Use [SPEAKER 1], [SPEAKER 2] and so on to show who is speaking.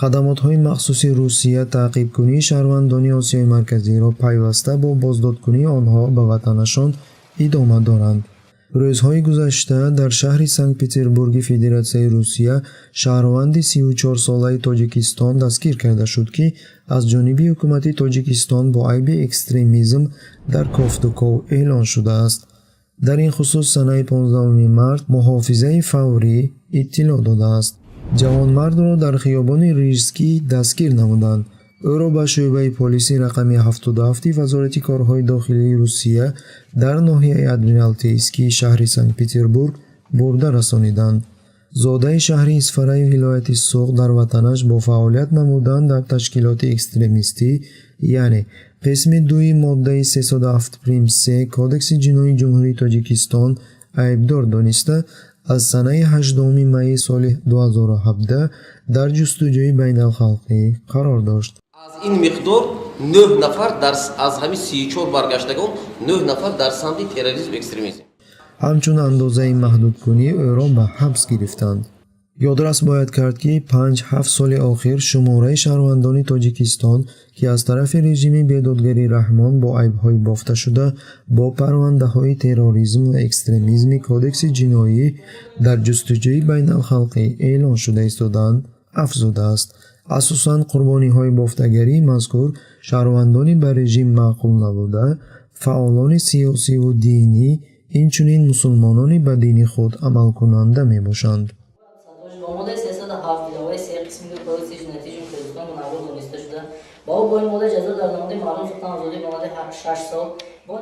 [SPEAKER 1] Хадамотҳои махсуси Русия таъқибкунии шаҳрвандони Осиёи Марказиро пайваста бо боздодкунии онҳо ба ватанашон идома доранд. Рӯзҳои гузашта дар шаҳри Санкт-Петербурги Федератсияи Русия шаҳрванди 34-солаи Тоҷикистон дастгир карда шуд, ки аз ҷониби ҳукумати Тоҷикистон бо айби экстремизм дар кофтуков эълон шудааст. Дар ин хусус санаи 15 март Муҳофизаи фаврӣ иттилоъ додааст. Ҷавонмардро дар хиёбони Рижскӣ дастгир намуданд. Ӯро ба шӯъбаи полиси рақами 77 Вазорати корҳои дохилии Русия дар ноҳияи Адмиралтейскии шаҳри Санкт-Петербург бурда расониданд. Зодаи шаҳри Исфараи вилояти Суғд дар ватанаш бо фаъолият намудан дар ташкилоти экстремистӣ, яъне қисми 2 моддаи 307 прим 3 Кодекси ҷиноии Ҷумҳурии Тоҷикистон айбдор дониста, аз санаи 8 майи соли 2017 дар ҷустуҷӯи байналхалқӣ қарор дошт.
[SPEAKER 2] Аз ин миқдор 9 нафар, аз ҳамин 34 баргаштагон 9 нафар дар самти терроризм, экстремизм.
[SPEAKER 1] Ҳамчун андозаи маҳдудкунӣ ӯро ба ҳабс гирифтанд. Ёдрас бояд кард, ки 5-7 соли охир шумораи шаҳрвандони Тоҷикистон, ки аз тарафи режими бедодгари Раҳмон бо айбҳои бофташуда бо парвандаҳои терроризм ва экстремизми Кодекси ҷиноӣ дар ҷустуҷӯи байналхалқӣ эълон шуда истодаанд, афзудааст. Асосан қурбониҳои бофтагарии мазкур шаҳрвандони ба режим маъқул набуда, фаъолони сиёсиву динӣ, инчунин мусулмонони ба дини худ амалкунанда мебошанд.
[SPEAKER 3] Бо моддаи 307 иловаи 3 қисми 2 Кодекси ҷиноятии Ҷумҳурии Тоҷикистон гунаҳкор дониста шуда, ба ӯ бо ин модда ҷазо дар намуди маҳрум сохтан аз озодӣ ба муддати 6 сол бо